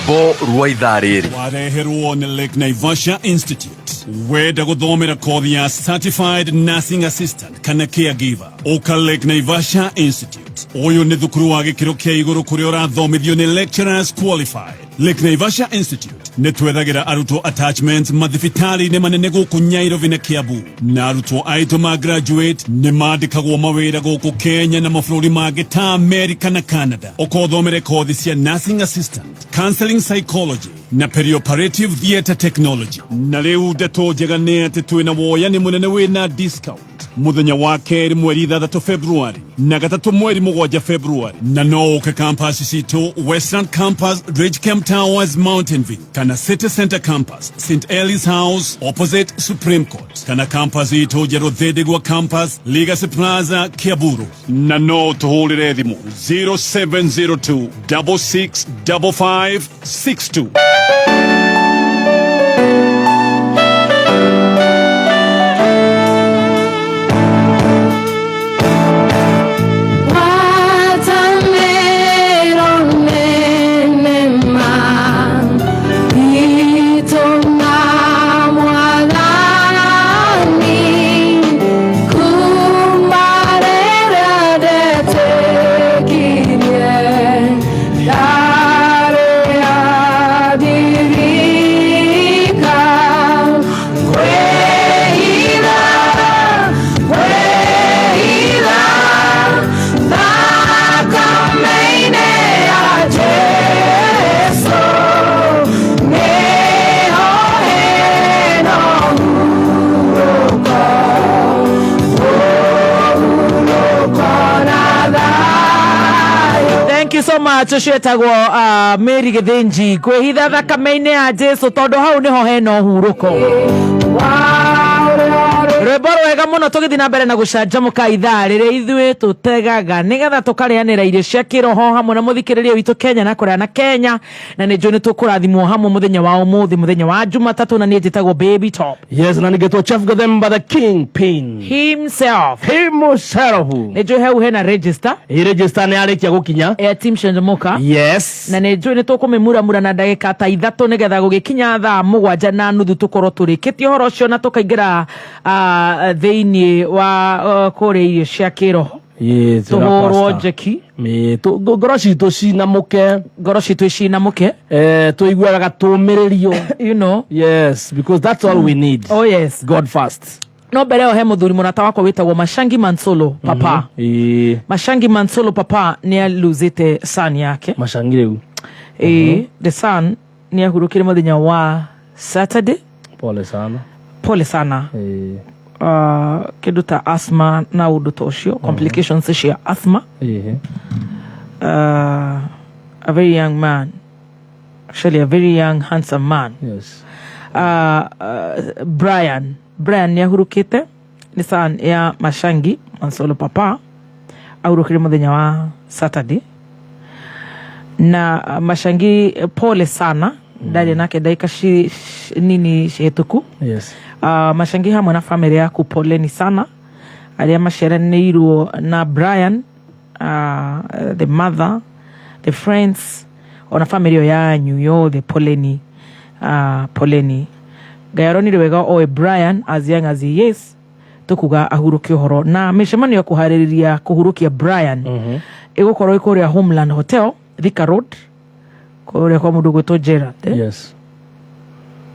Rwĩmbo rwa ithaa rĩrĩ. Wareherwo nĩ Lake Naivasha Institute. Wenda gũthomera kothi ya Certified Nursing Assistant kana Caregiver, ũka Lake Naivasha Institute. Ũyũ nĩ thukuru wa gĩkĩro kĩa igũrũ kũrĩa ũrathomithio nĩ lecturers qualified. Lake Naivasha Institute nĩ twethagĩra arutwo attachments mathibitarĩ-inĩ manene gũkũ Nyairobi na Kiambu, na arutwo aitũ ma graduate nĩ mandĩkagwo mawĩra gũkũ Kenya na mabũrũri mangĩ ta America na Canada. Ũkothomere kothi cia nursing assistant, counseling psychology na perioperative theatre technology. Na rĩu ndeto njega nĩ atĩ twĩna woyani mũnene wĩna discount muthenya wa kerĩ mweri 6 February na 3 mweri 7 February, na no ũke campus citũ Westland Campus, Ridgecamp Towers, Mountain View, kana City Center Campus, St Eli's House opposite Supreme Court, kana campus itũ njerũ Thindigua Campus, Legacy Plaza, Kiaburu. Na no tũhũrĩre thimũ 0702 6655 62. Thank you so much. Ũcio etagwo Mary Gĩthĩnji, kwĩhitha thakame-inĩ ya Jesu tondũ hau nĩho hena ũhurũko. Rwĩmbo rwega mũno. Tũgĩthiĩ na mbere na gũcanjamũka ithaa rĩrĩa ithuĩ tũtegaga nĩgetha tũkarĩanĩra irio cia kĩroho hamwe na mũthikĩrĩria witũ Kenya na kũrĩa na Kenya, na nĩ njũĩ nĩ tũkũrathimwo hamwe mũthenya wa ũmũthĩ, mũthenya wa Jumatatũ, na niĩ njĩtagwo Baby Top. Yes, na ningetwo Chef Gathemba the King Pin. Himself. Himself. Nĩ njũĩ hau hena register. Ĩ register nĩ yarĩkia gũkinya. Ya team Canjamũka. Yes. Na nĩ njũĩ nĩ tũkũmĩmuramura na ndagĩka ta 3 nĩgetha gũgĩkinya thaa 7:30 tũkorwo tũrĩkĩtie ũhoro ũcio na tũkaingĩra thĩinĩ wa kũrĩa irio cia kĩroho. Yes, tũhũrwo njeki. Ngoro citũ cinamũke. Ngoro citũ cinamũke. Tũiguaga tũmĩrĩrio. You know. Yes, because that's all we need. Oh yes. God first. No mbere ĩyo he mũthuri mũrata wakwa wĩtagwo Mashangi Mansolo papa. Mashangi Mansolo papa nĩ aluzĩte son yake. Mashangi rĩu. Ĩĩ, the son nĩ ahurũkire mũthenya wa Saturday. Pole sana. Pole sana. Kĩndũ ta asthma na ũndũ ta ũcio, complications cia asthma. A very young man, actually a very young handsome man. Yes. Brian nĩ ahurũkĩte, nĩ son ya Mashangi Mansolo papa, ahurũkire mũthenya wa Saturday. Na Mashangi, pole sana. Ndarĩ nake ndagĩka nini hĩtũku. Yes. Mashangi hamwe na family yaku, poleni sana. Arĩa maciaranĩirwo na Brian, the mother, the friends, ona family ĩyo yanyu yothe, poleni, poleni. Ngai aronire wega oe Brian as young as he is, tukuga ahurũke ũhoro. Na mĩcemanio ya kũharĩrĩria kũhurũkia Brian ĩgũkorwo ĩ kũrĩa Homeland Hotel, Thika Road, kũrĩa kwa mũndũ gwĩtwo Gerard, eh? Yes.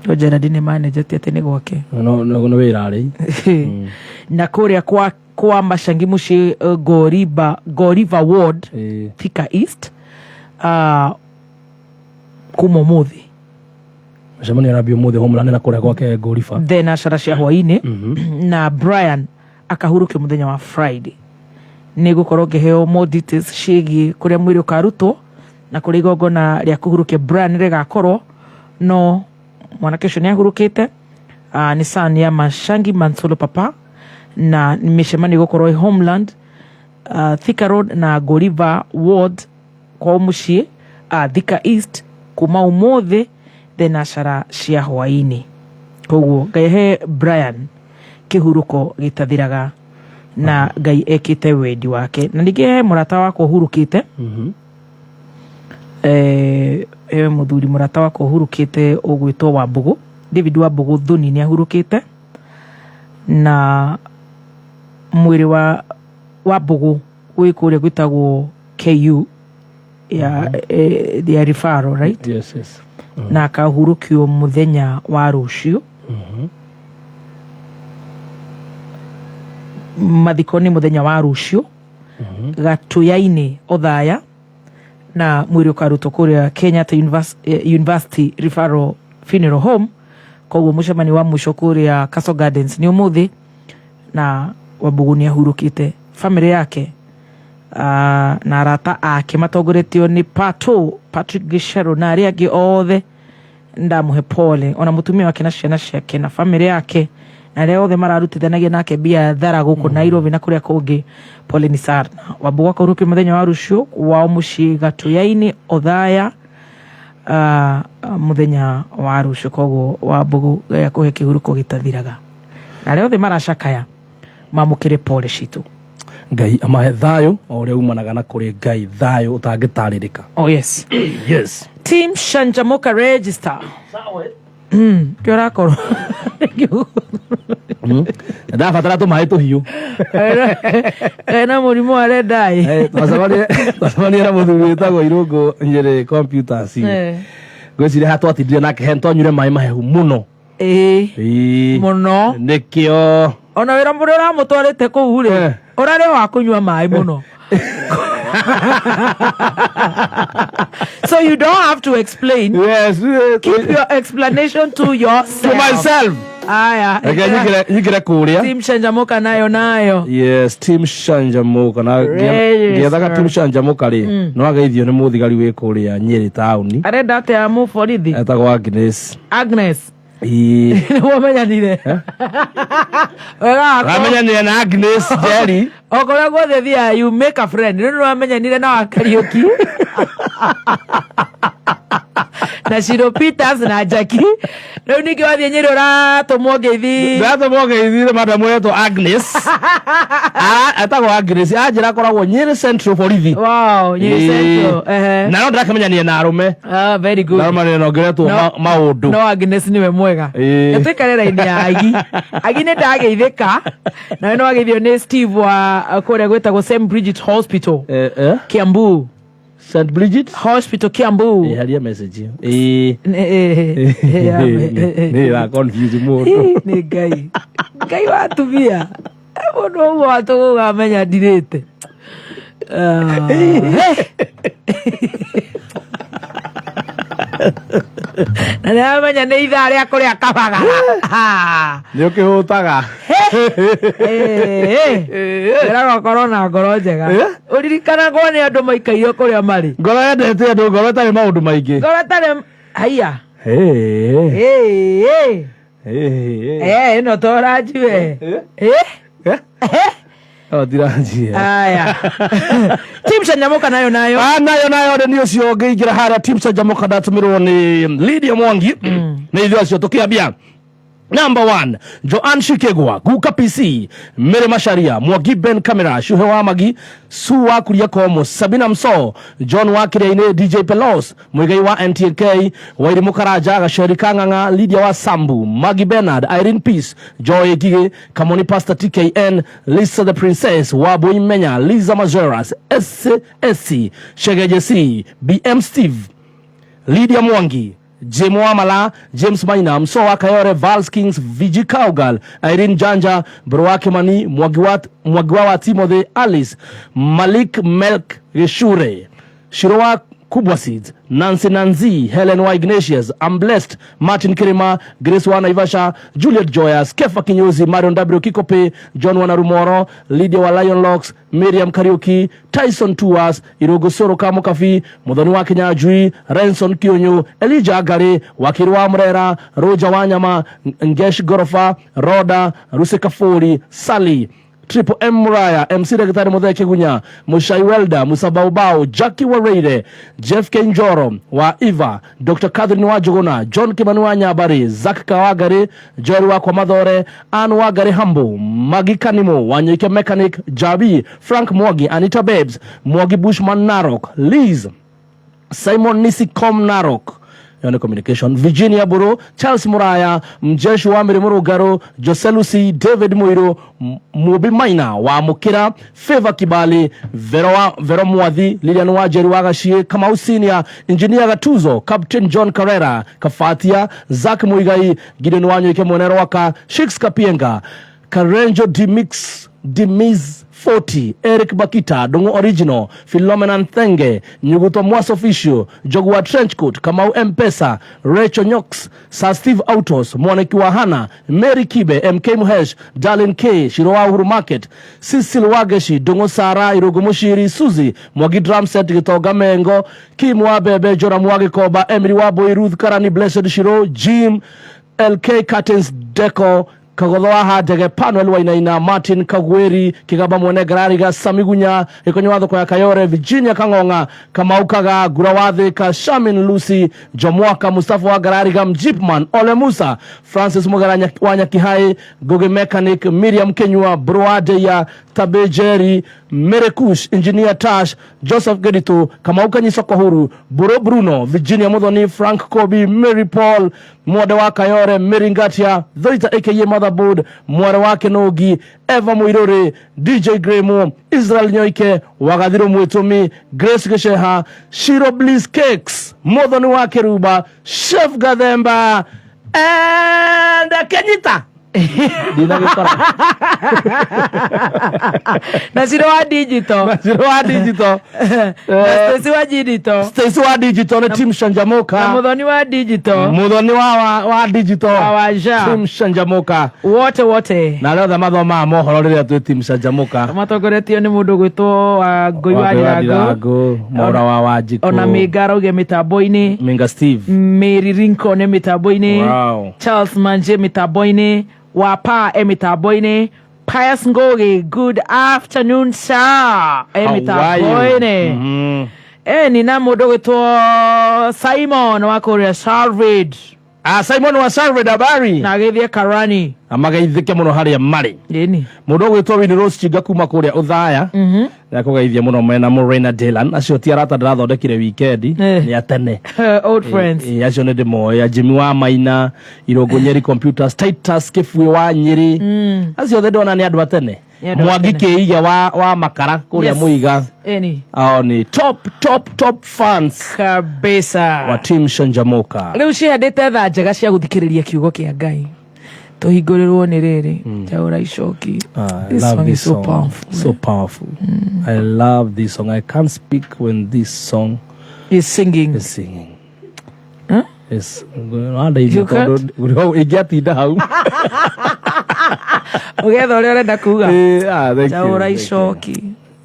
No Gerard nĩ manager, ti atĩ nĩ gwake. No no no wĩra rĩ. Na kũrĩa kwa Mashangi mũciĩ, Goriba Ward, Thika East, kuma ũmũthĩ. Mũcemanio arambia ũmũthĩ Homeland na kũrĩa gwake Goriba. Then acara cia hwainĩ, na Brian akahurũkio mũthenya wa Friday. Nĩ gũkorwo ngĩheo more details ciĩgiĩ kũrĩa mwĩrĩ ũkarutwo na kũrĩa igongona rĩa kũhurũkia Brian rĩgakorwo. No mwanake ũcio nĩ ahurũkĩte, nĩ son ya Mashangi Mansolo papa, na mĩcemanio ĩgũkorwo ĩ Homeland, Thika Road na Goriba Ward, kwao mũciĩ, Thika East, kuma ũmũthĩ thenacara cia hwainĩ. Koguo Ngai he Brian kĩhurũko gĩtathiraga, na Ngai ekĩte wendi wake. Na ningĩ he mũrata wakwa ũhurũkĩte, He mũthuri mũrata wakwa ũhurũkĩte ũgwĩtwo Wambũgũ, David Wambũgũ Thuni nĩ ahurũkĩte, na mwĩrĩ wa Wambũgũ wĩ kũrĩa gwĩtagwo KU ya, ya referral, right? Yes. Na akahurũkio mũthenya wa rũciũ. Mathiko nĩ mũthenya wa rũciũ Gatuya-inĩ Othaya, na mwĩrĩ ũkarutwo kũrĩa Kenyatta University Referral Funeral Home. Koguo mũcemanio wa mũico kũrĩa Castle Gardens nĩ ũmũthĩ, na Wambũgũ nĩ ahurũkĩte. Family yake na arata ake matongoretio nĩ Pato Patrick Gishero na arĩa angĩ othe, ndamũhe pole, ona mũtumia wake na ciana ciake na family yake na arĩa othe mararutithanagia nake biathara gũkũ Nairobi na kũrĩa kũngĩ, pole ni sana. Wambũgũ akahurũkio mũthenya wa rũciũ wao mũciĩ Gatuya-inĩ Othaya, mũthenya wa rũciũ. Koguo Wambũgũ kũhe kĩhurũko gĩtathiraga, na arĩa othe maracakaya mamũkĩre pole citũ. Ngai amahe thayũ o ũrĩa umanaga na kũrĩ Ngai, thayũ ũtangĩtarĩrĩka. Oh yes. Yes. Team Shanjamuka register kĩo ũrakorwo. Ndabatara tũmaĩ tũhiũ. Ena mũrimũ wa red eye. Twacemanirie na mũthuri wĩtagwo Irũngũ Nyĩrĩ Computers. Ngwĩciria haha twatindire nake he twanyuire maĩ mahehu mũno. Ĩĩ. Mũno. Nĩkĩo. Ona wĩra mũrĩa ũramũtwarĩte kũu rĩ, ũrarĩ wa kũnyua maĩ mũno, so you don't have to explain. Yes. Keep your explanation to yourself. To myself. Aya. Reke nyingĩre kũrĩa. Team Shanjamuka nayo nayo. Yes, Team Shanjamuka na Register. ngĩethaga Team Shanjamuka rĩ, no ageithio nĩ mũthigari wĩ kũrĩa Nyĩrĩ taũni. Arenda atĩa mũborithi? Etagwo Agnes. Agnes. Ĩĩ. Nĩguo menyanire wega wakwa. Wamenyanire na Agnes Jerry. O kũrĩa guothe thiaga, you make a friend. Rĩu nĩwamenyanire na wa Kariũki na Shiro Peters na Jackie, rĩu ningĩ wathiĩ Nyĩrĩ ũratũmwo ngeithi. Ndatũmwo ngeithi nĩ madamu etwo Agnes. Etagwo Agnes, anjĩra akoragwo Nyĩrĩ Central borithi. Wow, Nyĩrĩ Central, ehe. Na no ndĩrakĩmenyania na arũme. Ah, very good. Na arũme nongeretwo No. maũndũ. No Agnes niwe mwega. Ĩĩ. Tũikare raini ya Agi. Agi nĩ ndageithĩka nawe nĩ wageithio nĩ Steve wa kũrĩa gwĩtagwo St Bridget Hospital. Eh? Kiambu. St Bridget Hospital Kiambu. Haria message ĩyo. Ĩĩ. Nĩ Nĩ ĩra confuse mũndũ. Nĩ Ngai, Ngai wa atumia. Mũndũ ũguo watũgũga amenya ndirĩte. Ah, eh. Na nĩ amenya nĩ ithaa rĩa kũrĩa kabaga. Nĩ ũkĩhũtaga. Ĩraga ũkorwo na ngoro njega, ũririkanagwo nĩ andũ maikaire kũrĩa marĩ. Ngoro yendete andũ, ngoro ĩtarĩ maũndũ maingĩ. Ngoro ĩtarĩ haiya. Hey. Ĩĩ. Hey. Ĩno to ũranjiwe. Eh? Oh, ndiranjia. Aya, Team Shanjamuka nayo nayo. Ah, nayo nayo nĩ ũcio ngĩingĩra harĩa Team Canjamũka ndatũmĩrwo nĩ Lydia Mwangi, nĩ ithuĩ acio tũkĩambia. Number one, Joan Shikegwa, Guka PC, Mary Masharia, Mwangi Ben Camera, Shuhe wa Magi, Su wa Kuria Komo, Sabina Mso, John wa Kiriaini, DJ Pelos, Muigai wa NTK, Wairimu Karanja, Gaceri Kang'ang'a, Lydia wa Sambu, Maggie Bernard, Irene Peace, Joy Gige, Kamoni Pastor TKN, Lisa the Princess, Wabui Menya, Liza Mazeras, SSC, Shegeje C, BM Steve, Lydia Mwangi, Jim Wamala, James Maina, Mso wa Kayore, Vals Kings, VG Cowgirl, Irene Janja, Broake Mani, Mwagiwa wa Timothy, Alice, Malik Melk Geshure, Shirowa Kubwa Seeds, Nancy Nanzi, Helen wa Ignatius, I'm Blessed, Martin Kirima, Grace wa Naivasha, Juliet Joyas, Kefa Kinyozi, Marion W. Kikope, John Wanarumoro, Lydia wa Lion Locks, Miriam Kariuki, Tyson Tours, Irogo Soro Kamukafi, Muthoni wa Kinyajui, Renson Kionyo, Elijah Agari, Wakiri wa Murera, Roger Wanyama, Ngesh Gorofa, Roda, Ruse Kafuri, Sally, Triple M Muraya, MC Daktari Muthee Kigunya, Mushai Welda, Musa Baubao, Jackie Wareire, Jeff Kenjoro wa Eva, Dr. Catherine Wajuguna, John Kimani wa Nyabari, Zak Kawagari, Joel wa Kwamathore, Ann Wagari Hambo, Magi Kanimo, Wanyike Mechanic, Jabi, Frank Mwangi, Anita Babes, Mwangi Bushman Narok, Liz, Simon Nisicom Narok ĩyo nĩ communication, Virginia Buru, Charles Muraya, Mjeshi wa Mĩrĩ Mũrũngarũ, Jose Lucy, David Mũirũ, Mũmbi Maina wa Mũkĩra, Favor Kibali, Vero, wa, Vero Mwathi, Lilian Wanjeru wa Gaciĩ, Kamau Senior, Engineer Gatuzo, Captain John Carrera, Kafatia, Zack Muigai, Gideon Wanyoike Mwene Rwaka, Shix Kapienga, Karenjo Dimix Dimiz 40, Eric Bakita, Dungu Original, Philomena Nthenge, Nyuguto Mwas Official, Jogua Trenchcoat, Kamau Mpesa, Rachel Nyox, Sir Steve Autos, Mwaniki wa Hana, Mary Kibe, MK Muhesh, Darlene K, Shirowa Uhuru Market, Cecil Wageshi, Dungu Sara, Irugu Mushiri, Suzy, Mwagi Drumset, Gitonga Mengo, Kim Wabebe, Joram Wagikoba, Emily Waboi, Ruth Karani, Blessed Shiro, Jim, LK Curtains Deco, Kagotho wa Handege, Panuel Wainaina, Martin Kagweri, Kigamba Mwene Ngarariga, Sami Gunya, Gikonyo wa Thoko ya Kayore, Virginia Kang'ong'a, Kamau Kaga, Ngura wa Thika, Shamin Lucy, Jomwaka, Mustafa wa Ngarariga, Mjipman, Ole Musa, Francis Mugara wa Nyakihai, Ngugi Mechanic, Miriam Kenyua, Broadeya, Tabe Jerry, Mary Kush, Engineer Tash, Joseph Geditu, Kamau Kanyiso Kohuru, Buro Bruno, Virginia Muthoni, Frank Kobe, Mary Paul, Mwende wa Kayore, Mary Ngatia, Thoita aka Motherboard, Mware wa Kenogi, Eva Muiruri, DJ Gremo, Israel Nyoike, Wagathiro Mwitumi, Grace Gesheha, Shiro Bliss Cakes, Muthoni wa Keruba, Chef Gathemba, and Kenyita. Ndinagĩkora. Na Ciro wa digital. Na Ciro wa digital. Na Stacy wa digital. Stacy wa digital nĩ team na Canjamuka. Muthoni wa digital. Muthoni wa digital. Wa Waja. Team Canjamuka. Wote wote. Na arĩa othe mathomaga mohoro rĩrĩa twĩ team Canjamuka. Matongoretio nĩ mũndũ gwĩtwo wa Ngũi wa Ndirango. Mwaura wa Wanjikũ. Ona Minga arauge mĩtambo-inĩ. Minga Steve. Mary Lincoln e mĩtambo-inĩ. Wow. Charles Manje mĩtambo-inĩ. Wapa e mĩtambo-inĩ. Pius Ngugi, good afternoon sir, e How are you? mĩtambo-inĩ. Eni na mũndũ gwĩtwo Simon wa kũrĩa Salvage. Ah, Simon wa Salvage, habari. Na agĩthiĩ Karani. Amageithĩke mũno harĩa marĩ. Ĩni. Mũndũ ũgwĩtwo Winnie Rose Chinga kuma kũrĩa Ũthaya nĩakũgeithia mũno mena Morena Dylan, acio ti arata ndĩrathondekire wikendi, nĩ atene. Old friends. Acio nĩ ndĩmoĩ, Jimmy wa Maina, Irũngũ Nyeri Computers, Titus Kĩbuĩ wa Nyĩrĩ, acio othe ndona nĩ andũ atene. Nĩ andũ a Mwangi tene. Kĩiga wa Makara kũrĩa Mũiga. Ĩni. Ao nĩ top top top fans kabisa wa team Canjamuka. Rĩu cihandĩte thaa njega cia gũthikĩrĩria kiugo kĩa Ngai tũhingũrĩrwo nĩ rĩrĩ Njaũra Icoki. I This love song this is so song. powerful. So powerful. I love this song. I can't speak when this song is singing. is singing. Huh? Yes. Wandeithia You can't? tondũ ingĩatinda hau. Ũgetha ũrĩa ũrenda kuga. Ah, thank you, Njaũra thank you. Icoki.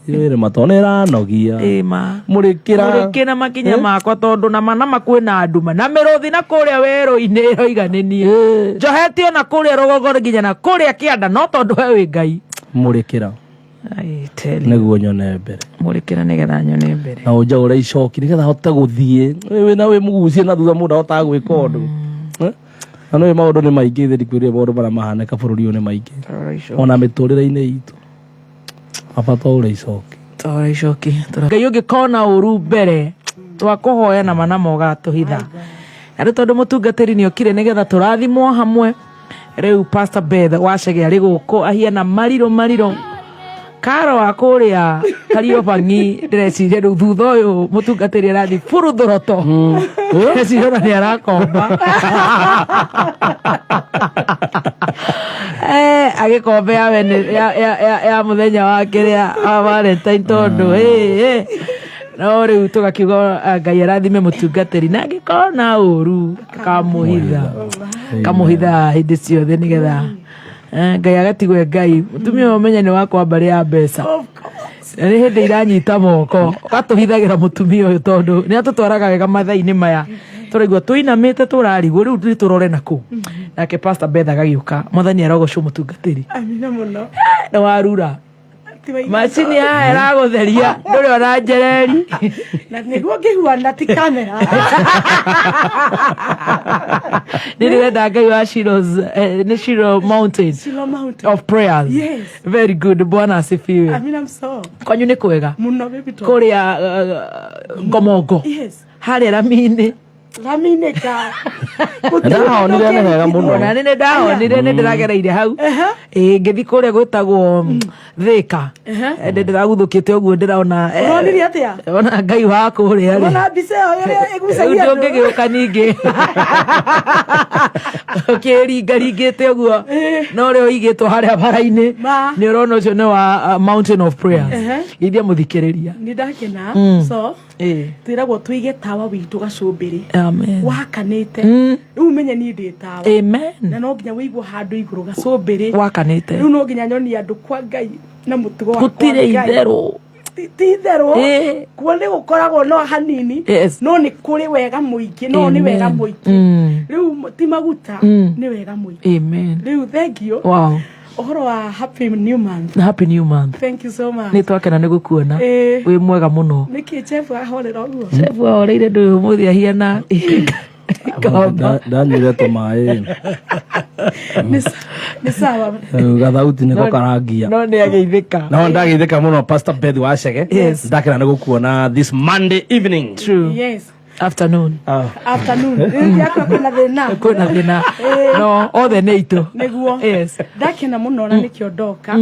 Ĩrĩ matũ nĩ ĩranogia. Ĩma. Mũrĩkĩra. Mũrĩkĩra makinya makwa tondũ nama nama kwĩna nduma na mĩrũthi na kũrĩa werũ-inĩ ĩroiga nĩ niĩ njohetio na kũrĩa rũgongo nginya na kũrĩa kĩanda no tondũ we wĩ Ngai. Mũrĩkĩra. I tell you. Nĩguo nyone mbere. Mũrĩkĩra nĩgetha nyone mbere. Na ũnjaũre icoki nĩgetha hote gũthiĩ. Wĩna wĩ mũgucie na thutha mũndũ ahotaga gwĩka ũndũ. Na nĩũĩ maũndũ nĩ maingĩ, thĩ ndikwĩrire maũndũ marĩa mahanĩka bũrũri ũyũ nĩ maingĩ. Taũra icoki. Ona mĩtũrĩre-inĩ itũ. Baba twaũre icoki. Taũra icoki. Ngai ũngĩkona ũru mbere twakũhoya nama nama ũgatũhitha. Na rĩu tondũ mũtungatĩri nĩ okire nĩgetha tũrathimwo hamwe. Rĩu Pastor Beth Wacege arĩ gũkũ ahiana mariro mariro. Karo wa kũrĩa Kariobangi ndĩreciria rĩu thutha ũyũ mũtungatĩri arathiĩ buruthũroto. Ndĩreciria ona nĩ arakomba. Agĩkombe ya wene ya mũthenya wa kĩrĩa wa Valentine tondũ, No rĩu tũgakiuga, Ngai arathime mũtungatĩri na angĩkorwo na ũru kamũhitha. Kamũhitha hĩndĩ ciothe nĩgetha, Ngai agatigwe Ngai. Mũtumia ũyũ ũmenye nĩ wakwa mbarĩ ya mbeca. Na nĩ hĩndĩ iranyita moko ũgatũhithagĩra mũtumia ũyũ tondũ nĩ atũtwaraga wega mathaa-inĩ maya tũraigua tũinamĩte tũrarigwo rĩu nĩ tũrore nakũ. Nake Pastor Beth agagĩũka. Mwathani arogocwo mũtungatĩri. Amina mũno. Nĩ warura. Ti Macini haha ĩragũtheria ndũrĩ ona njereri. Na nĩguo ngĩhuana ti kamera. Nĩ ndĩrenda Ngai wa Shiloh's, nĩ Shiloh Mountain Shiloh Mountain. of prayers. Yes. Very good. Bwana asifiwe. I mean, I'm so. Kwanyu nĩ kwega? Mũno baby to. Kũrĩa Ngomongo. Yes. Harĩa rami-inĩ. Rami-inĩ ka. Ndahonire nĩ hega mũno. Ona nĩ ndahonire, nĩ ndĩragereire hau. Ĩĩ, ngĩthiĩ kũrĩa gwĩtagwo Thĩka. Ndĩ ndĩraguthũkĩte ũguo ndĩrona Ũronire atĩa? Ona Ngai wa kũrĩa rĩ. Ũrona mbica ĩyo ĩrĩa Rĩu ĩgucagia andũ? ndũngĩgĩũka ningĩ ũkĩringaringĩte ũguo no ũrĩa ũigĩtwo harĩa bara-inĩ. Ma. Nĩ ũrona ũcio nĩ wa Mountain of Prayers. Geithia mũthikĩrĩria. Nĩ ndakena. So, twĩragwo tũige tawa witũ gacũmbĩrĩ. Amen. Wakanĩte. Rĩu menye niĩ ndĩ tawa. Amen. Na no nginya wĩigwo handũ igũrũ gacũmbĩrĩ. Wakanĩte. Rĩu no nginya nyonie andũ kwa Ngai na mũtugo wakwa Gũtirĩ Ngai. itherũ. Ti itherũ. Kuo nĩ gũkoragwo no hanini. No nĩ kũrĩ wega mũingĩ, no nĩ wega Amen. mũingĩ. Rĩu ti maguta, nĩ wega mũingĩ. Amen. Rĩu thank you. Wow. Ũhoro wa happy new month. Happy new month. Thank you so much. Nĩ twakena nĩ gũkuona. Wĩ mwega mũno. Nĩkĩ Jeff ahorera ũguo? Jeff ahoreire ndũyũ ũmũthĩ ahiana ngomba. Ndanyuire tũmaĩ. Nĩ sawa. Gathauti nĩko karangia. No nĩ ageithĩka. No ndageithĩka mũno, Pastor Beth Wacege. Yes. Ndakena nĩ gũkuona this Monday evening. True. Yes. Afternoon. Afternoon. Rĩu yakwa kwĩna thĩna. Kwĩna thĩna. No othe nĩ itũ. Nĩguo. Yes. Ndakena mũno na nĩkĩo ndoka,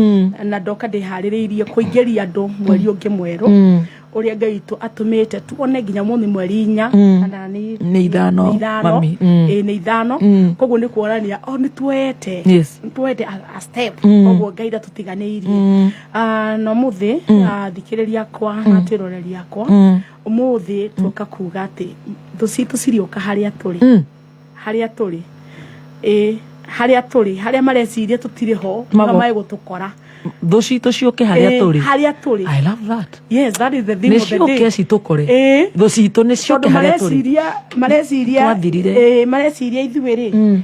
na ndoka ndĩharĩrĩirie kũingĩria andũ mweri ũngĩ mwerũ ũrĩa Ngai witũ atũmĩte tuone nginya mũthĩ mweri 4 kana nĩ Nĩ 5, nĩ 5. Mami. Ĩĩ, nĩ 5. Koguo nĩ kuonania o nĩ tuoete. Nĩ tuoete a step. Koguo Ngai ndatũtiganĩirie. Na ũmũthĩ, thikĩrĩria akwa na twĩroreri akwa, ũmũthĩ tuoka kuga atĩ thũ citũ cirĩũka harĩa tũrĩ. Harĩa tũrĩ. Ĩĩ, harĩa tũrĩ, harĩa mareciria tũtirĩ ho, Mago. nĩho megũtũkora. Thũ citũ ciũke harĩa tũrĩ. Harĩa tũrĩ. I love that. Yes, that is the theme Nĩ of the day. ciũke citũkore. Thũ citũ nĩ ciũke Tondũ harĩa tũrĩ. mareciria Twathirire. Mareciria ithuĩ rĩ,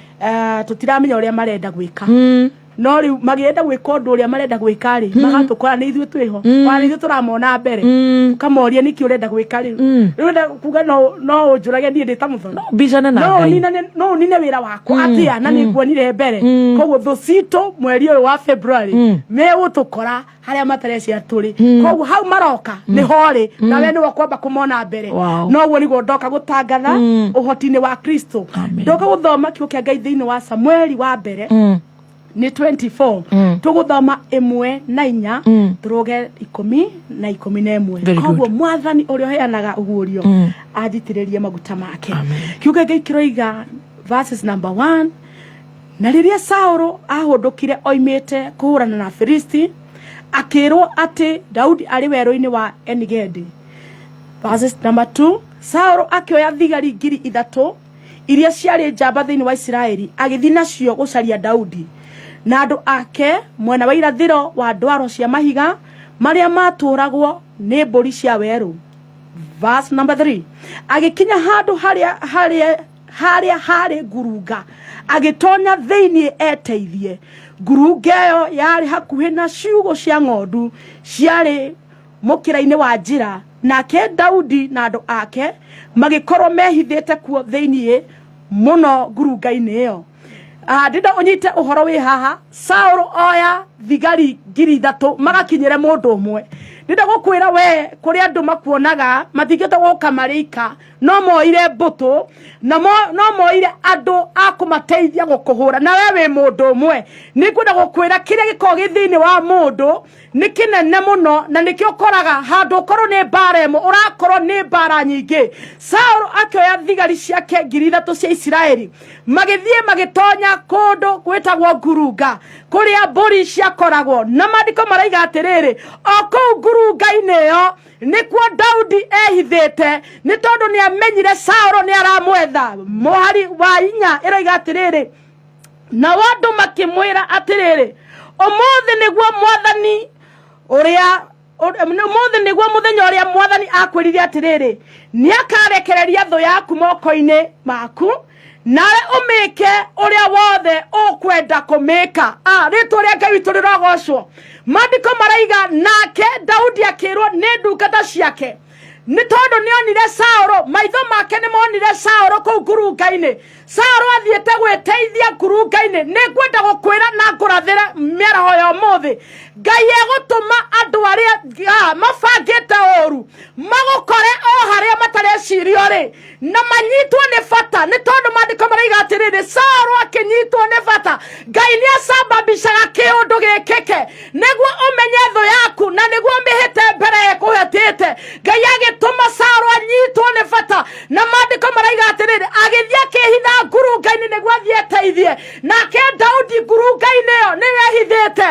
tũtiramenya ũrĩa marenda gwĩka. No rĩu magĩenda gwĩka ũndũ ũrĩa marenda gwĩka rĩ, magatũkora nĩ ithuĩ twĩho. Ona nĩ ithuĩ tũramona mbere. Tũkamoria nĩkĩ ũrenda gwĩka rĩu. Rĩu ũrenda kuga no ũnjũrage niĩ ndĩ ta mũthoni. No mbicane na No Ngai. no ũnine wĩra wakwa atĩa na nĩ nguonire mbere. Koguo thũ citũ mweri ũyũ wa February megũtũkora harĩa matarecia tũrĩ. Koguo hau maroka nĩ horĩ, na we nĩwe ũkwamba kũmona mbere. Wow. Noguo nĩguo ndoka gũtangatha ũhoti-inĩ wa Kristo. Amen. Ndoka gũthoma kiugo kĩa Ngai thĩinĩ wa Samueli wa mbere nĩ 24, tũgũthoma 1 na 4 tũrũge 10 na 11. Very good. Koguo mwathani ũrĩa ũheanaga ũguũrio anjitĩrĩrie maguta make. Kiugo kĩa Ngai kĩroiga verses number 1: na rĩrĩa Saũlũ ahũndũkire oimĩte kũhũrana na Filisti, akĩrwo atĩ Daudi arĩ werũ-inĩ wa Enigedi. Verses number 2: Saũlũ akĩoya thigari 3,000 iria ciarĩ njamba thĩinĩ wa Isiraeli, agĩthiĩ nacio gũcaria Daudi na andũ ake mwena wa irathĩro wa ndwaro cia mahiga marĩa matũũragwo nĩ mbũri cia werũ. Verse number 3: agĩkinya handũ harĩa harĩ ngurunga, agĩtonya thĩinĩ eteithie. Ngurunga ĩyo yarĩ hakuhĩ na ciugũ cia ng'ondu ciarĩ mũkĩra-inĩ wa njĩra, nake Daudi na andũ ake magĩkorwo mehithĩte kuo thĩinĩ mũno ngurunga-inĩ ĩyo. Ndĩrenda ũnyite ũhoro wĩ haha. Saũlũ oya thigari 3,000 magakinyĩre mũndũ ũmwe. Ndĩrenda gũkwĩra we, kũrĩ andũ makuonaga matingĩhota gũka marĩ ika, no moire mbũtũ na no moire andũ a kũmateithia gũkũhũra, na we wĩ mũndũ ũmwe. Nĩngwenda gũkwĩra kĩrĩa gĩkoragwo gĩ thĩinĩ wa mũndũ nĩ kĩnene mũno, na nĩkĩo ũkoraga handũ ũkorwo nĩ mbara ĩmwe ũrakorwo nĩ mbara nyingĩ. Saũlũ akĩoya thigari ciake 3,000 cia Isiraeli, magĩthiĩ magĩtonya kũndũ gwĩtagwo ngurunga kũrĩa mbũri ciakoragwo, na maandĩko maraiga atĩrĩrĩ, o kũu ngurunga-inĩ ĩyo nĩkuo Daudi ehithĩte, nĩ tondũ nĩ amenyire Saũlũ nĩ aramwetha. Mũhari wa 4 ĩroiga atĩrĩrĩ, nao andũ makĩmwĩra atĩrĩrĩ, ũmũthĩ nĩguo mwathani ũrĩa ũmũthĩ nĩguo mũthenya ũrĩa mwathani akwĩrire atĩrĩrĩ, nĩakarekereria thũ yaku moko-inĩ maku Nawe ũmĩke ũrĩa wothe ũkwenda kũmĩka. Ah, rĩtwa rĩa Ngai witũ rĩrogocwo. Maandĩko maraiga nake Daudi akĩrwo nĩ ndungata ciake, nĩ tondũ nĩonire Saũlũ, maitho make nĩmonire Saũlũ kũu ngurunga-inĩ. Saũlũ athiĩte gwĩteithia ngurunga-inĩ. Nĩngwenda gũkwĩra na ngũrathĩre mĩaraho ya ũmũthĩ, Ngai egũtũma andũ arĩa mabangĩte ũru magũkore o harĩa matarecirio rĩ, na manyitwo nĩ bata, nĩ tondũ maandĩko maraiga atĩrĩrĩ, Saũlũ akĩnyitwo nĩ bata. Ngai nĩ acambambicaga kĩũndũ gĩkĩke nĩguo ũmenye thũ yaku na nĩguo ũmĩhĩte mbere ĩkũhetĩte. Ngai agĩtũma Saũlũ anyitwo nĩ bata, na maandĩko maraiga atĩrĩrĩ, agĩthiĩ akĩhitha ngurunga-inĩ nĩguo athiĩ eteithie. Nake Daudi ngurunga-inĩ ĩyo nĩyo ehithĩte.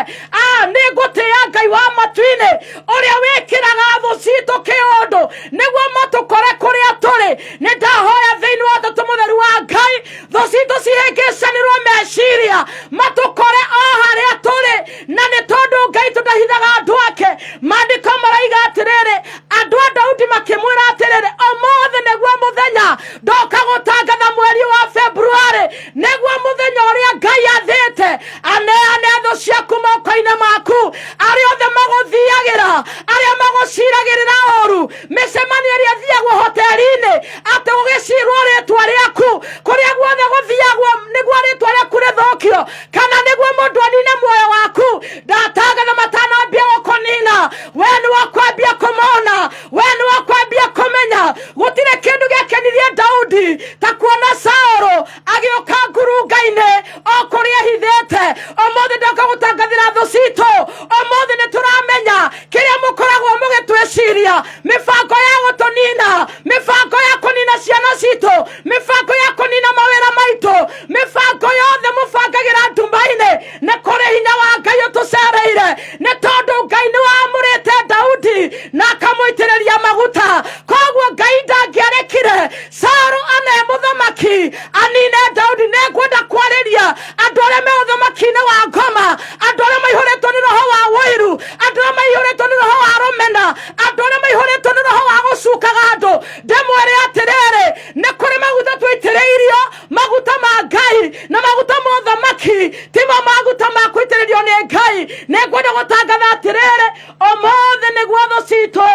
Nĩ ngũtĩĩa Ngai wa matu-inĩ ũrĩa wĩkĩraga thũ citũ kĩũndũ nĩguo matũkore kũrĩa tũrĩ. Nĩ ndahoya thĩinĩ wa Ũtatũ Mũtheru wa Ngai, thũ citũ cihĩngĩcanĩrwo meciria, matũkore o harĩa tũrĩ, na nĩ tondũ Ngai tũtahithaga andũ ake. Maandĩko maraiga atĩrĩrĩ, andũ a Daudi makĩmwĩra atĩrĩrĩ, ũmũthĩ nĩguo mũthenya ndoka gũtangatha mweri wa Februarĩ, nĩguo mũthenya ũrĩa Ngai athĩte aneane thũ ciaku moko-inĩ maku, arĩa othe magũthiagĩra, arĩa magũciragĩrĩra ũru, mĩcemanio ĩrĩa ĩthiagwo hoteli-inĩ atĩ gũgĩcirwo rĩtwa rĩaku, kũrĩa guothe gũthiagwo nĩguo rĩtwa rĩaku rĩthũkio kana nĩguo mũndũ anine muoyo waku. Ndatangatha matanambia gũkũnina, we nĩ wakwambia kũmona, we nĩ wakwambia kũmenya. Gũtirĩ kĩndũ gĩakenirie Daudi ta kuona Saũlũ agĩũka ngurunga-inĩ o kũrĩa ehithĩte. Ũmũthĩ ndoka gũtangathĩra thũ citũ, ũmũthĩ nĩ tũramenya kĩrĩa mũkoragwo mũgĩtwĩciria, mĩbango ya gũtũnina, mĩbango ya kũnina ciana citũ, mĩbango ya kũnina mawĩra maitũ, mĩbango yothe mũbangagĩra nduma-inĩ. Nĩ kũrĩ hinya wa Ngai ũtũcereire, nĩ tondũ Ngai nĩ wamũrĩte Daudi na akamũitĩrĩria maguta. Koguo Ngai ndangĩarekire Saũlũ ane mũthamaki anine Daudi. Nĩ ngwenda kwarĩria andũ arĩa me ũthamaki-inĩ wa ngoma, andũ arĩa maihũrĩtwo nĩ roho wa ũiru, andũ arĩa maihũrĩtwo nĩ roho wa rũmena, andũ arĩa maihũrĩtwo nĩ roho wa gũcukaga andũ. Ndĩmwĩre atĩrĩrĩ, nĩ kũrĩ maguta tũitĩrĩirio, maguta ma Ngai na maguta ma ũthamaki, timo maguta ma kũitĩrĩrio nĩ Ngai. Nĩ ngwenda gũtangatha atĩrĩrĩ, ũmũthĩ nĩguo thũ citũ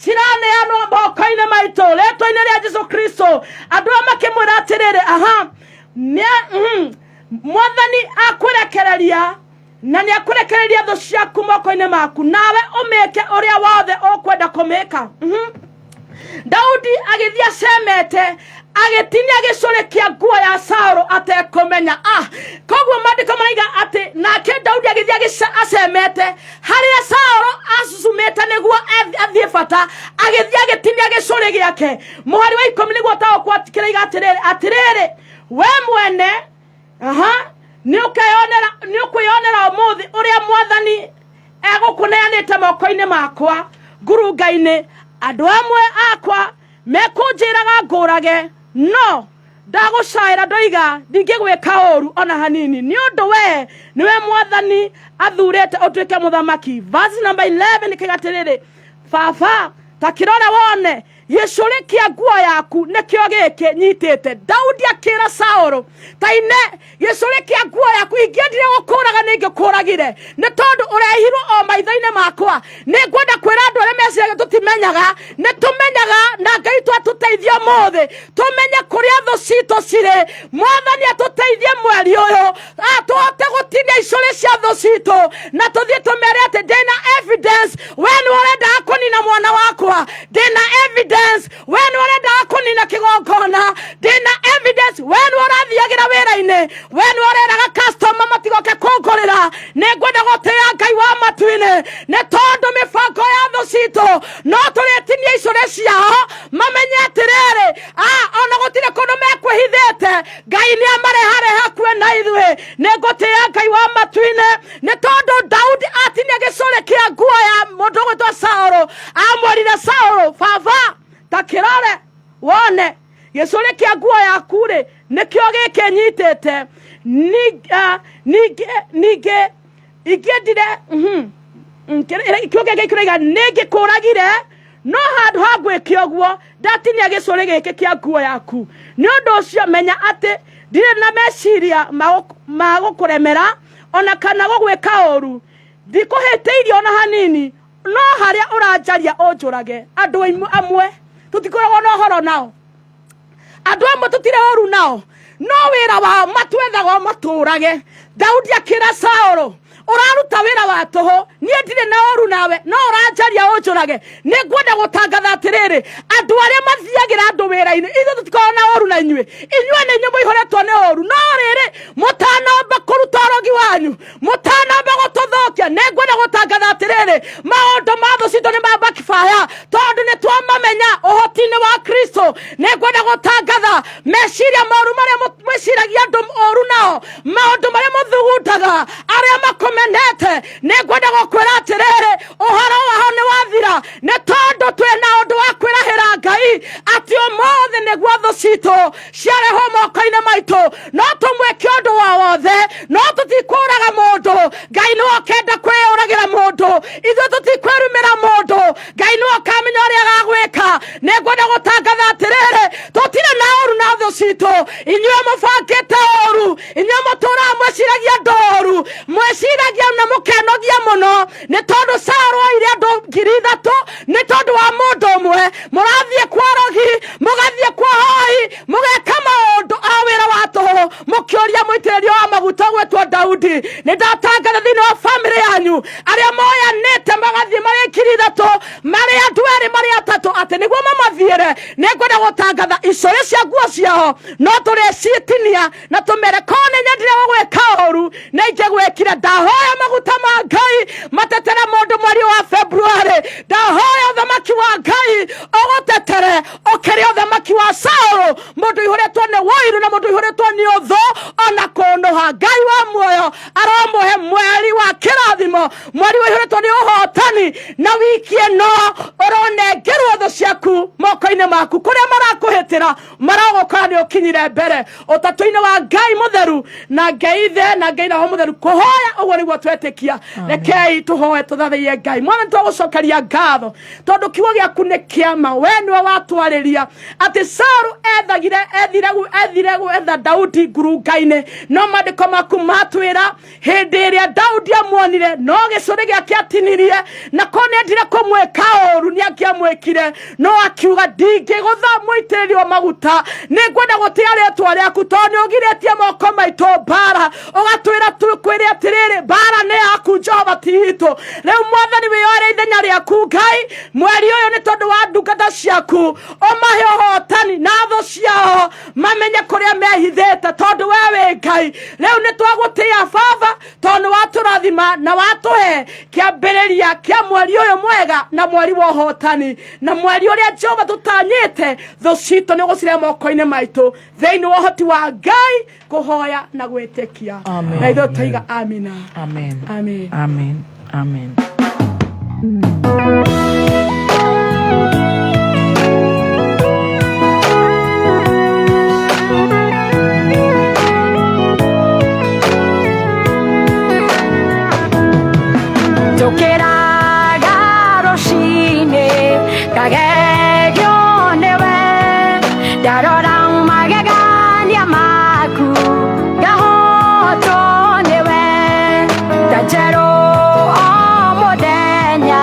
ciraneanwo moko-inĩ maitũ rĩtwa-inĩ rĩa Jesu Kristo. Andũ aya makĩmwĩra atĩrĩrĩ, aha, Mwathani akũrekereria na nĩ akũrekereria thũ ciaku moko-inĩ maku, nawe ũmĩke ũrĩa wothe ũkwenda kũmĩka. Daudi agĩthiĩ acemete, agĩtinia gĩcũrĩ kĩa nguo ya Saũlũ atekũmenya. Koguo maandĩko maraiga atĩ nake Daudi agĩthiĩ acemete harĩa Saũlũ acucumĩte nĩguo athiĩ bata, agĩthiĩ agĩtinia gĩcũrĩ gĩake. Mũhari wa 10 nĩguo taũkwo kĩraiga atĩrĩrĩ, atĩrĩrĩ, we mwene, aha, nĩ ũkwĩyonera ũmũthĩ ũrĩa Mwathani egũkũneanĩte moko-inĩ makwa ngurunga-inĩ. Andũ amwe akwa mekũnjĩraga ngũrage, no ndagũcaĩra ndoiga ndingĩgwĩka ũru ona hanini, nĩ ũndũ we nĩwe Mwathani athurĩte ũtuĩke mũthamaki. Verse number 11 kĩga atĩrĩrĩ, baba ta kĩrore wone gĩcũrĩ kĩa nguo yaku nĩkĩo gĩkĩ nyitĩte. Daudi akĩra Saũlũ, ta ine gĩcũrĩ kĩa nguo yaku, ingĩendire gũkũraga nĩ ingĩkũragire, nĩ tondũ ũrehirwo o maitho-inĩ makwa. Nĩ ngwenda kwĩra andũ arĩa meciragia tũtimenyaga, nĩ tũmenyaga, na Ngai twatũteithia ũmũthĩ tũmenye kũrĩa thũ citũ cirĩ. Mwathani atũteithie mweri ũyũ, tũhote gũtinia icũrĩ cia thũ citũ, na tũthiĩ tũmere atĩ ndĩna evidence, we nĩ ũrendaga kũnina mwana wakwa, ndĩna evidence, we nĩ ũrendaga kũnina kĩgongona, ndĩna evidence, we nĩ ũrathiagĩra wĩra-inĩ, we nĩ ũreraga customer matigoke kũngũrĩra. Nĩ ngwenda gũtĩĩa Ngai wa matu-inĩ, nĩ tondũ mĩbango ya thũ citũ no tũrĩtinia icũrĩ ciao, mamenye atĩrĩrĩ, ona gũtirĩ kũndũ mekwĩhithĩte, Ngai nĩ amarehareha hakuhĩ na ithuĩ. Nĩ ngũtĩĩa Ngai wa matu-inĩ, nĩ tondũ Daudi atinia gĩcũrĩ kĩa nguo ya mũndũ ũgwĩtwo Saũlũ, amwĩrire Saũlũ, baba ta kĩrore wone gĩcũrĩ kĩa nguo yaku rĩ nĩkĩo gĩkĩ nyitĩte. Ningĩ ingĩendire, kiugo gĩkĩ kĩroiga nĩngĩkũragire, No handũ ha ngwĩke ũguo, ndatinia gĩcũrĩ gĩkĩ kĩa nguo yaku. Nĩ ũndũ ũcio menya atĩ ndirĩ na meciria ma gũkũremera ona kana gũgwĩka ũru. Ndikũhĩtĩirie ona hanini, no harĩa ũranjaria ũnjũrage. Andũ amwe tũtikoragwo na ũhoro nao, andũ amwe tũtirĩ ũru nao, no wĩra wao matwethaga o matũrage. Daudi akĩra Saũlũ, ũraruta wĩra wa tũhũ, niĩ ndirĩ na ũru nawe, no ũranjaria ũnjũrage. Nĩ ngwenda gũtangatha atĩrĩrĩ, andũ arĩa mathiagĩra andũ wĩra-inĩ, ithuĩ tũtikoragwo na ũru na inyuĩ, inyuĩ nĩ inyuĩ mũihũrĩtwo nĩ ũru. No rĩrĩ, mũtanamba kũruta ũrogi wanyu, mũtanamba gũtũthũkia, nĩ ngwenda gũtangatha atĩrĩrĩ, maũndũ ma thũ citũ nĩ ma backfire, tondũ nĩ twamamenya ũhoti-inĩ wa Kristo. Nĩ ngwenda gũtangatha meciria moru marĩa mwĩciragia andũ ũru nao, maũndũ marĩa mũthugundaga, arĩa makũmenete, nĩ ngwenda gũkwĩra atĩrĩrĩ, ũhoro wao nĩ wathira, nĩ tondũ twĩ na ũndũ wa kwĩrahĩra Ngai atĩ ũmũthĩ nĩguo thũ citũ ciarehwo moko-inĩ maitũ. No tũmwĩke ũndũ wa wothe, no tũtikũraga mũndũ. Ngai nĩwe ũkenda kwĩyũragĩra mũndũ, ithuĩ tũtikwĩrumĩra mũndũ. Ngai nĩwe ũkamenya ũrĩa agagwĩka. Nĩ ngwenda gũtangatha atĩrĩrĩ, tũtirĩ na ũru na thũ citũ. Inyuĩ mũbangĩte ũru, inyuĩ mũtũraga mwĩciragia andũ ũru, mwĩciragia na mũkenogia mũno, nĩ tondũ Saũlũ oire andũ 3,000 nĩ tondũ wa mũndũ ũmwe. Mũrathiĩ kwa rogi, mũgathiĩ kwa hoi, mũgeka maũndũ a wĩra wa tũhũ, mũkĩũria mũitĩrĩrio wa maguta ũgwĩtwo Daudi. Nĩ ndatangatha thĩinĩ wa bamĩrĩ yanyu, arĩa moyanĩte magathiĩ marĩ 3,000, marĩ andũ erĩ, marĩ atatũ, atĩ nĩguo mamathiĩre, nĩ ngwenda gũtangatha icũrĩ cia nguo ciao no tũrĩcitinia na tũmere korwo nĩ nyendire gũgwĩka ũru nĩ ingĩgwĩkire. Ndahoya maguta ma Ngai matetere mũndũ mweri wa February. Ndahoya ũthamaki wa Ngai ũgũtetere ũkĩrĩ ũthamaki wa Saũlũ, mũndũ ũihũrĩtwo nĩ wũiru na mũndũ ũihũrĩtwo nĩ ũthũ ona kũnũha. Ngai wa muoyo aromũhe mweri wa kĩrathimo, mweri ũihũrĩtwo nĩ ũhotani, na wiki ĩno ũronengerwo thũ ciaku moko-inĩ maku, kũrĩa marakũhĩtĩra maragũkora nĩ ũkinyire mbere ũtatũ-inĩ wa Ngai mũtheru na Ngai ithe na Ngai roho mũtheru. Kũhoya ũguo nĩguo twetĩkia. Rekei tũhoe tũthathaiye Ngai. Mwathani, twagũcokeria ngatho tondũ kiugo gĩaku nĩ kĩama. We nĩwe watwarĩria atĩ Saũlũ ethire gwetha Daudi ngurunga-inĩ, no maandĩko maku matwĩra hĩndĩ ĩrĩa Daudi amuonire no gĩcũrĩ gĩake atinirie, na korwo nĩendire kũmwĩka ũru nĩangĩamwĩkire, no akiuga ndingĩgũtha mũitĩrĩrio maguta, nĩ ngwenda gũtĩa rĩtwa rĩaku tondũ nĩ ũgirĩtie moko maitũ mbara, ũgatwĩra twĩkwĩre atĩrĩrĩ, mbara nĩ yaku Jehova, ti itũ. Rĩu Mwathani, wĩyoere ithenya rĩaku Ngai mweri ũyũ nĩ tondũ wa ndungata ciaku, ũmahe ũhotani na thũ ciao mamenye kũrĩa mehithĩte, tondũ we wĩ Ngai. Rĩu nĩ twagũtĩa Baba, tondũ nĩ watũrathima na watũhe kĩambĩrĩria kĩa mweri ũyũ mwega na mweri wa ũhotani na mweri ũrĩa Jehova tũtanyĩte thũ citũ nĩ ũgũcirehe moko-inĩ maitũ thĩinĩ wa ũhoti wa Ngai, kũhoya na gwĩtĩkia. Amen. Na ithuĩ tũiga amina. Amen. Amen. Amen. Amen. Njũkĩraga rũcinĩ ngagegio nĩwe, ndarora magegania maku ngahotwo nĩwe, ta njerũ o mũthenya.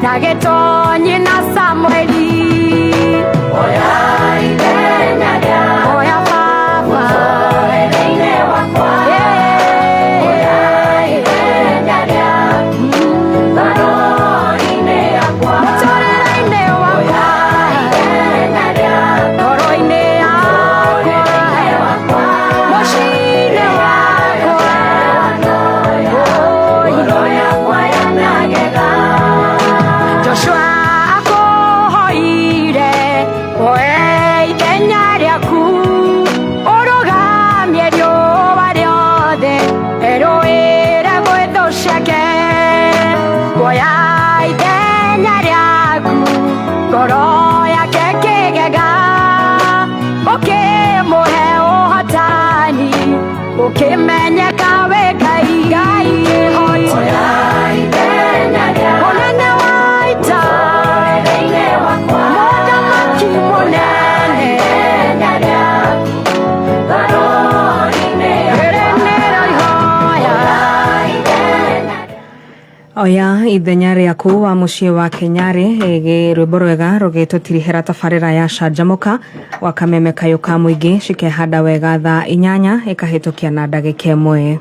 Na gĩtonyi na Samueli. Oya ithenya rĩa oya baba mũtũrĩre-inĩ wakwa. Oya ithenya rĩa ngoro-inĩ yakwa. Mũtũrĩre-inĩ wakwa. Oya ithenya rĩa ngoro-inĩ yakwa. Mũciĩ-inĩ wakwa. Ngoro yakwa yanagega. Joshua akũhoire oe ithenya rĩaku ũrũgamie riũa rĩothe erũĩre gwĩ thũ ciake. Kuoya ithenya rĩaku ngoro yake kĩgega ũkĩmũhe ũhotani ũkĩmenyeka wĩ Ngai. Ngai kĩhoti mũnene wa ita mũthamaki mũnene. Rĩrĩ nĩrĩo ihoya. Oya ithenya rĩaku wa mũciĩ wa Kenyarĩ ĩgĩ rwĩmbo rwega rũgĩtũtirihĩra tabarĩra ya Canjamũka wa kameme kayũ ka mũingĩ cikehanda wega thaa 8 ĩkahĩtũkia na ndagĩka 1.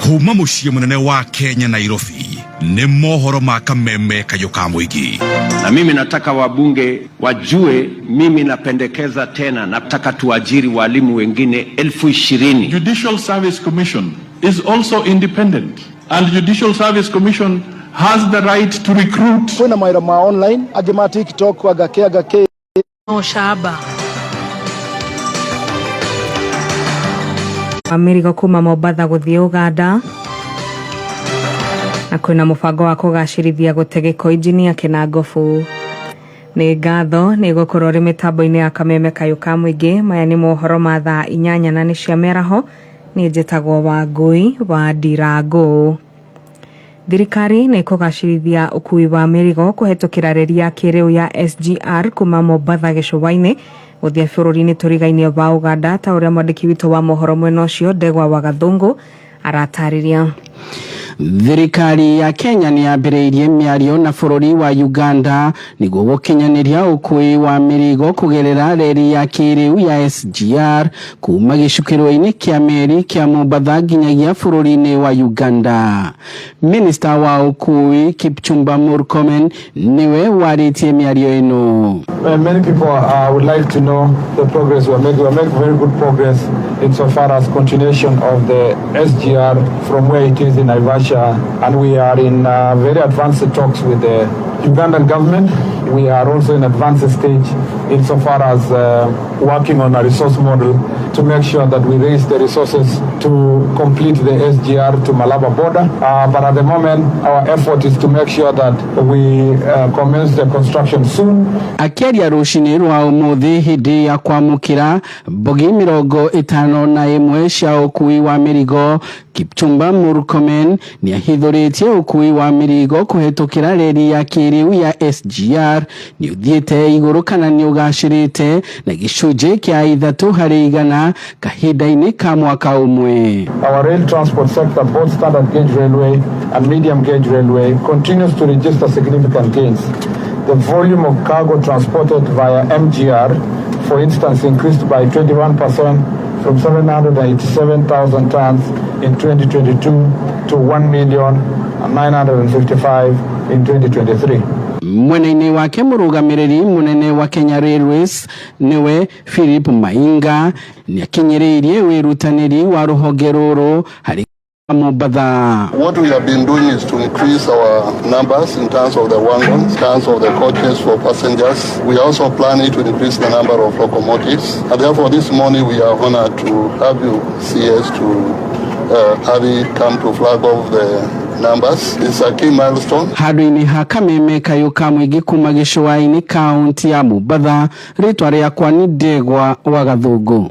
Kuma muciĩ mũnene wa Kenya Nairobi nĩ mohoro ma kameme kayũ ka mũingĩ. Na mimi nataka wabunge wajue, mimi napendekeza tena, nataka tuajiri walimu wengine 20,000. Judicial Service Commission is also independent, and Judicial Service Commission has the right to recruit. Kwĩna mawĩra ma online angĩ ma TikTok agake agake. No shaba. Wa mĩrigo kuma Mombatha gũthiĩ Uganda na kwĩna mũbango wa kũgacĩrithia gũte gĩko injinia Kĩnangobu. Nĩ ngatho nĩ gũkorwo ũrĩ mĩtambo-inĩ ya kameme kayũ ka mũingĩ. Maya nĩ mohoro ma thaa 8 na nĩ cia mĩaraho. Niĩ njĩtagwo Wangũi wa Ndirangũ. Thirikari nĩ ĩkũgacĩrithia ũkui wa mĩrigo kũhetũkĩra reri ya kĩrĩu ya SGR kuma Mombatha gĩcũa-inĩ gũthiĩ bũrũri-inĩ tũrigainie wa Uganda ta ũrĩa mwandĩki witũ wa mohoro mwena ũcio Ndegwa wa Gathũngũ aratarĩria. Thirikari ya Kenya nĩ yambĩrĩirie mĩario na bũrũri wa Uganda nĩguo gũkinyanĩria ũkui wa mĩrigo kũgerera reri ya kĩrĩu ya SGR kuma gĩcukĩro-inĩ kĩa meri kĩa Mombatha nginyagia bũrũri-inĩ wa Uganda. Minista wa ũkui Kipchumba Murkomen nĩwe warĩtie mĩario ĩno. Many people would like to know the progress we are making. We are making very good progress insofar as continuation of the SGR from where it is in Naivasha, and we are in very advanced talks with the Ugandan government. We are also in advanced stage insofar as working on a resource model to make sure that we raise the resources to complete the SGR to Malaba border. But at the moment, our effort is to make sure that we commence the construction soon. Akĩaria rũcinĩ rwa ũmũthĩ hĩndĩ ya kwamũkĩra mbogi 51 cia ũkui wa mĩrigo, Kipchumba Murkomen nĩahithũrĩtie ũkui wa mĩrigo kũhetũkĩra reri ya kĩrĩu ya SGR nĩ ũthiĩte igũrũ kana nĩ ũgacĩrĩte na gĩcunjĩ kĩa 3% kahinda-inĩ ka mwaka ũmwe. Our rail transport sector, both standard gauge railway and medium gauge railway, continues to register significant gains. The volume of cargo transported via MGR, for instance, increased by 21% from 787,000 tons in 2022 to 1,955,000 in 2023. Mwena-inĩ wake mũrũgamĩrĩri mũnene wa Kenya Railways nĩwe Philip Mainga nĩakinyĩrĩirie wĩrutanĩri wa rũhonge rũrũ harĩ Mombatha. What we have been doing is to increase our numbers in terms of the wagons, in terms of the coaches for passengers. We are also planning to increase the number of locomotives. And therefore, this morning we are honored to have you, CS, to have it come to flag off the numbers. It's a key milestone. Handũ-inĩ ha kameme kayũ ka mũingĩ kuma gĩcũa-inĩ kaunti ya Mombatha, rĩtwa rĩakwa nĩ Ndegwa wa Gathũngũ.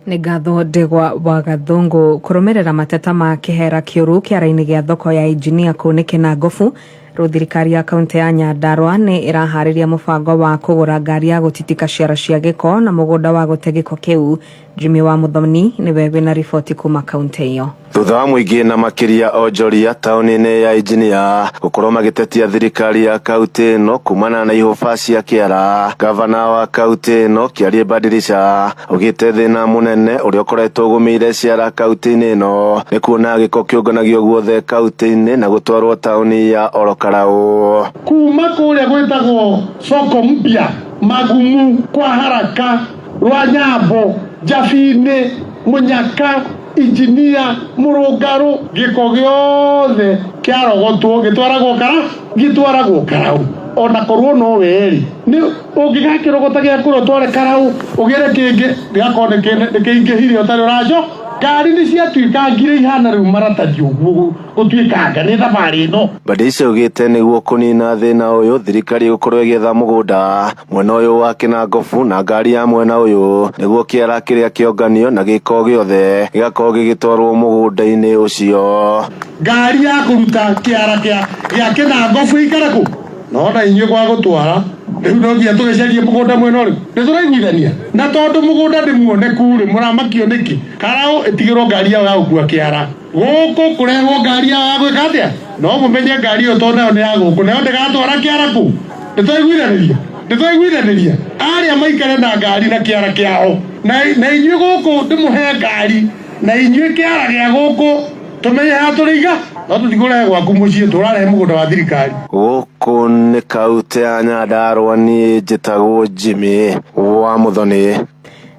Nĩ ngatho Ndegwa wa Gathũngũ. Kũrũmĩrĩra mateta ma kĩhera kĩũru kĩara-inĩ gĩa thoko ya injinia kũu nĩ Kĩnangobu, rĩu thirikari ya kaunti ya Nyandarua nĩ ĩraharĩria mũbango wa kũgũra ngari ya gũtitika ciara cia gĩko na mũgũnda wa gũte gĩko kĩu. Jimmy wa Muthoni nĩwe wĩna riboti kuma kaunti ĩyo. Thutha wa mũingĩ na makĩria onjoria taũni-inĩ ya Injinia gũkorwo magĩtetia thirikari ya kaunti ĩno kumana na ihũba cia kĩara, gavana wa kaunti ĩno Kĩarie Badirisha augĩte thĩna mũnene ũrĩa ũkoretwo ũgũmĩire ciara kaunti-inĩ ĩno nĩ kuona gĩko kĩũnganagio guothe kaunti-inĩ na gũtwarwo taũni ya Orokarau. Kuma kũrĩa gwĩtagwo soko mpya, Magumu, kwa Haraka, Rwanyambo, Jabinĩ, Mũnyaka, Injinia, Mũrũngarũ, gĩko gĩothe kĩarogotwo gĩtwaragwo kara gĩtwaragwo Karau. Ona korwo no werĩ nĩ ũngĩgakĩrogota gĩa kũrĩa ũtware Karau ũgĩre kĩngĩ gĩgakorwo nĩ kĩingĩhire ũtarĩ ũraco. Ngari nĩ ciatuĩkangire ihana rĩu maratathi ũguo gũtuĩkanga nĩ thabarĩ ĩno. Badirisha augĩte nĩguo kũnina thĩna ũyũ thirikari ĩgũkorwo ĩgĩetha mũgũnda mwena ũyũ wa Kĩnangobu na ngari ya mwena ũyũ nĩguo kĩara kĩrĩa kĩonganio na gĩko gĩothe gĩgakorwo gĩgĩtwarwo mũgũnda-inĩ ũcio. Ngari ya kũruta kĩara gĩa Kĩnangobu ĩikare kũ? Nona inyuĩ gwa gũtwara rĩu no nginya tũgĩcarie mũgũnda mwena ũrĩkũ? Nĩ tũraiguithania na tondũ mũgũnda ndĩ muoneku rĩ, mũramakio nĩkĩ? Karau ĩtigĩrwo ngari yao ya gũkua kĩara, gũkũ kũrehwo ngari yao ya gwĩka atĩa? No mũmenye ngari ĩyo tondũ nayo nĩ ya gũkũ, nayo ndĩgatwara kĩara kũu. Nĩ twaiguithanĩria? Nĩ twaiguithanĩria? Arĩa maikare na ngari na kĩara kĩao, na inyuĩ gũkũ ndĩmũhe ngari na inyuĩ kĩara gĩa gũkũ tũmenye haha tũrĩiga, no tũtikũrehe gwaku mũciĩ, tũrarehe mũgũnda wa thirikari. Gũkũ nĩ kaunti ya Nyandarua, niĩ njĩtagwo Jimmy wa Muthoni.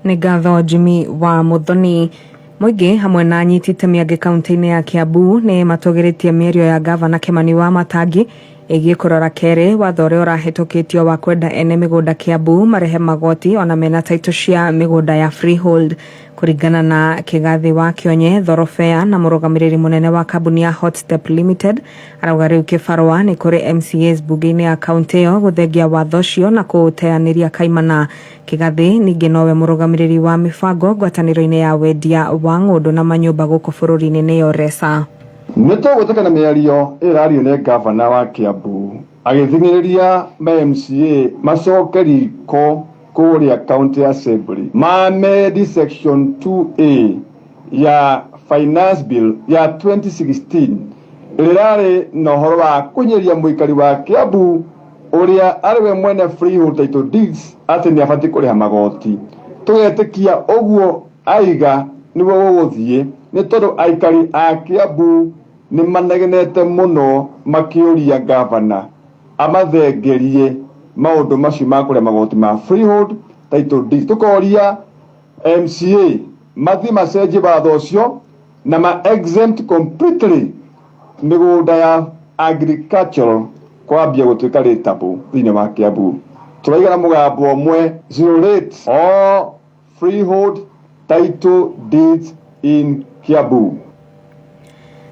Nĩ ngatho Jimmy wa Muthoni. Mũingĩ hamwe na anyiti itemi angĩ kaunti-inĩ ya Kiambu nĩ matũgĩrĩtie mĩario ya gavana Kimani wa Matangi ĩgiĩ kũrora kerĩ watho ũrĩa ũrahĩtũkĩtio wa kwenda ene mĩgũnda Kiambu marehe magoti ona mena taitũ cia mĩgũnda ya freehold. Kũringana na Kĩgathĩ wa Kĩonye Thorofea na mũrũgamĩrĩri mũnene wa kambuni ya Hot Step Limited, arauga rĩu kĩbarũa nĩ kũrĩ MCAs bunge-inĩ ya kaunti ĩyo gũthengia watho ũcio na kũũteanĩria kaimana. Kĩgathĩ ningĩ nowe mũrũgamĩrĩri wa mĩbango ngwatanĩro-inĩ ya wendia wa ng'ũndũ na manyũmba gũkũ bũrũri-inĩ nĩyo RESA. Nĩ tũgwĩtĩkana mĩario ĩrario nĩ gavana wa Kiambu agĩthing'ĩrĩria ma MCA macoke riko kũrĩa County Assembly mamedi section 2A ya Finance Bill ya 2016 ĩrĩa ĩrarĩ na ũhoro wa kũnyeria mũikari wa Kiambu ũrĩa arĩ we mwene freehold title deeds atĩ nĩ abatiĩ kũrĩha magoti. Tũgetĩkia ũguo aiga nĩguo gũgũthiĩ nĩ tondũ aikari a Kiambu nĩ manegenete mũno makĩũria gavana amathengerie maũndũ macio ma kũrĩa magoti ma freehold title deeds. Tũkoria MCA mathiĩ macenjie watho ũcio na ma exempt completely mĩgũnda ya agricultural kwambia gũtuĩka rateable thĩinĩ wa Kiambu. Tũraiga na mũgambo ũmwe, zero rate all freehold title deeds in Kiambu.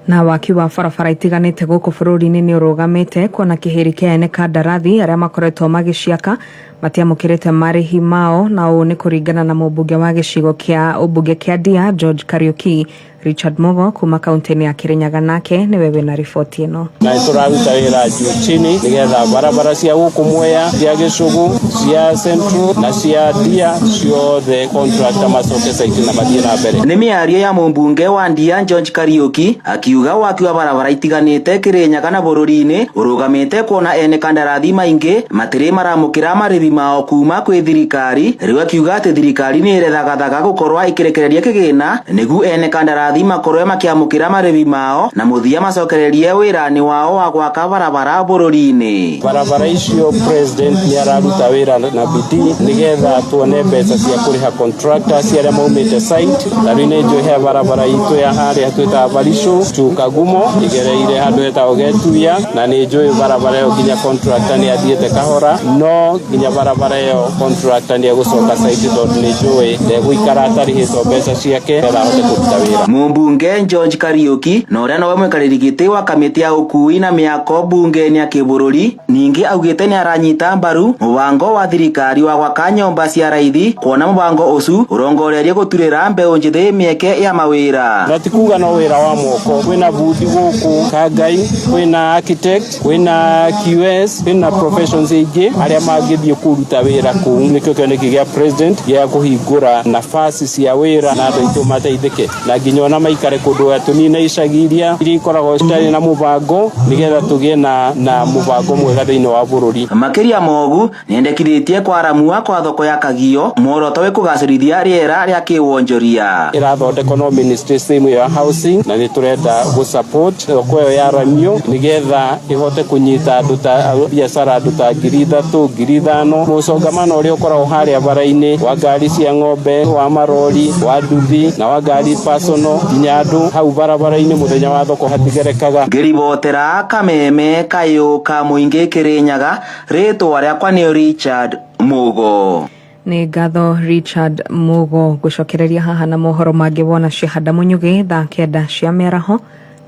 Na waki wa barabara itiganĩte gũkũ bũrũri-inĩ nĩ ũrũgamĩte kuona kĩhĩri kĩa ene kandarathi arĩa makoretwo magĩciaka matiamũkĩrĩte marĩhi mao, na ũũ nĩ kũringana na mũmbunge wa gĩcigo kĩa ũmbunge kĩa Ndia George Kariuki. Richard Mugo kuma kaunti-inĩ ya Kirinyaga nake nĩwe wĩna riboti ĩno. Na nĩ tũraruta wĩra juu chini nĩgetha barabara cia gũkũ Mwea, cia Gĩcũgũ, cia Central na cia Ndia ciothe contractor macoke site na mathiĩ na mbere. Nĩ mĩario ya mũmbunge wa Ndia George Kariuki akiuga waki wa barabara itiganĩte Kirinyaga na bũrũri-inĩ ũrũgamĩte kuona ene kandarathi maingĩ matirĩ maramũkĩra marĩhi mao kuma kwĩ thirikari. Rĩu akiuga atĩ thirikari nĩ ĩrethagathaga gũkorwo ĩkĩrekereria kĩgĩna nĩguo ene kandarathi makorwe makĩamũkĩra marĩhi mao na mũthia macokererie wĩra-inĩ wao wa gwaka barabara bũrũri-inĩ. Barabara icio president nĩ araruta wĩra na bidii nĩgetha tuone mbeca cia kũrĩha contractors arĩa maumĩte site. Ta rĩu nĩ njũĩ he barabara itũ ya harĩa twĩtaga Barisho Chukagumo ĩgereire handũ hetagwo Getuya, na nĩ njũĩ barabara ĩyo nginya contractor nĩ athiĩte kahora, no nginya barabara ĩyo contractor nĩ egũcoka site tondũ nĩ njũĩ ndegũikara atarĩhĩtwo mbeca ciake nĩgetha ahote kũruta wĩra. Mumbunge George Kariuki na ũrĩa nowe mwikarĩri gĩtĩ wa kamĩtĩ ya ũkui na mĩako mbunge-inĩ ya kĩbũrũri ningĩ augĩte nĩ aranyita mbaru mũbango wa thirikari wa gwaka nyũmba cia raithi kuona mũbango ũcu ũrongorerie gũturĩra mbeũ njĩthĩ mĩeke ya mawĩra. Na ti kuga no wĩra wa moko, kwĩna bundi gũkũ Kangai, kwĩna architect, kwĩna QS, kwĩna professions ingĩ arĩa mangĩthiĩ kũruta wĩra kũu. Nĩkĩo kĩoneki gĩa president gĩa kũhingũra nafasi cia wĩra na andũ aitũ mateithĩke na nginya ona maikare kũndũ tũnine icagi iria ikoragwo citarĩ na mũbango nĩgetha tũgĩe na mũbango mwega thĩinĩ wa bũrũri. Makĩria mogu nĩendekithĩtie kwaramua kwa thoko ya Kagio muoroto wĩ kũgacĩrithia rĩera rĩa kĩwonjoria. Ĩrathondekwo no ministry same ya housing na nĩ tũrenda gũ support thoko ĩyo yaramio nĩgetha ĩhote kũnyita andũ ta biacara andũ ta 3,000 5,000. Mũcongamano ũrĩa ũkoragwo harĩa bara-inĩ wa ngari cia ng'ombe, wa marori, wa nduthi na wa ngari personal nginya andũ hau barabara-inĩ mũthenya wa thoko hatigerekaga. Ngĩribotera Kameme kayũ ka mũingĩ Kĩrĩnyaga, rĩtwa rĩakwa nĩ Richard Mugo. Nĩ ngatho Richard Mugo. Ngũcokereria haha na mohoro mangĩ wona Shehada Munyugi thaa 9 cia mĩaraho.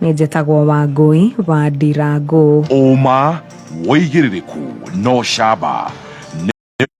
Nĩ njĩtagwo Wangũi wa Ndirangu. Ũma wĩigĩrĩrĩku no camba.